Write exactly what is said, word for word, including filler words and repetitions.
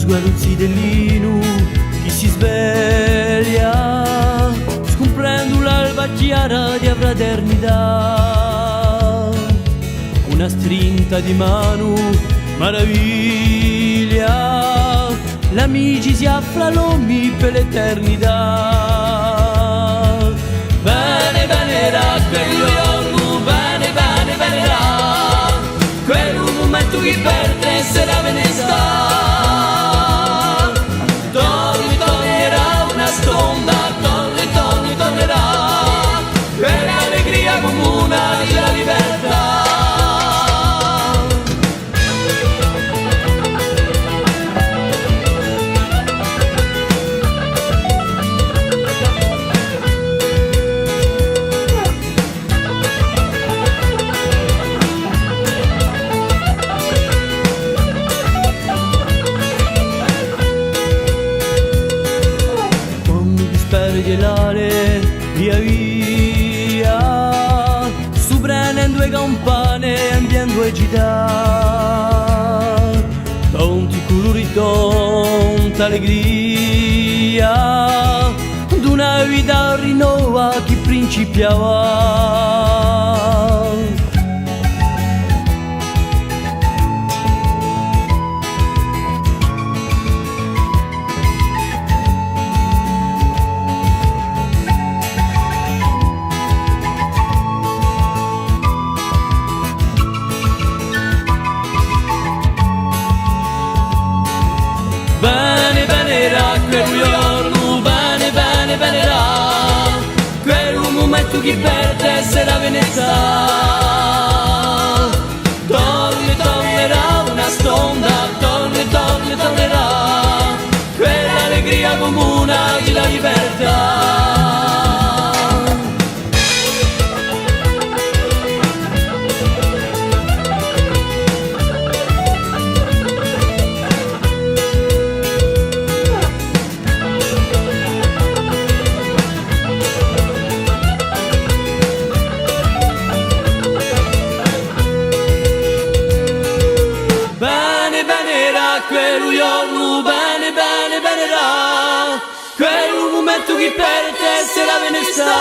Quellu zitellinu chì si sveglia, scumprendu l'alba chjara di a fraternità. Una strinta di manu, maraviglia, l'amicizia fra l'omi per l'eternità. Bene, bene, era quellu ghjornu, bene, bene, bene, era quellu mumentu chì per te serà benestà. Torni, tornerà una stonda, torni, torni, tornerà quella allegria cumuna di la libertà. Quandu ti sparghje l'ale, via via, stu brene in duie campane, ambiendu e cità. Tanti culuri, tanta allegria, d'una vita rinnova chì principiava. Bene, bene, era quellu ghjornu, bene, bene, bene, era quellu mumentu chì per te serà benestà. Torni, tornerà una stonda, torni, torni, tornerà quella allegria cumuna di la libertà. Bene, bene, era quellu ghjornu, bene, bene, bene, era quellu mumentu chì per te serà benestà.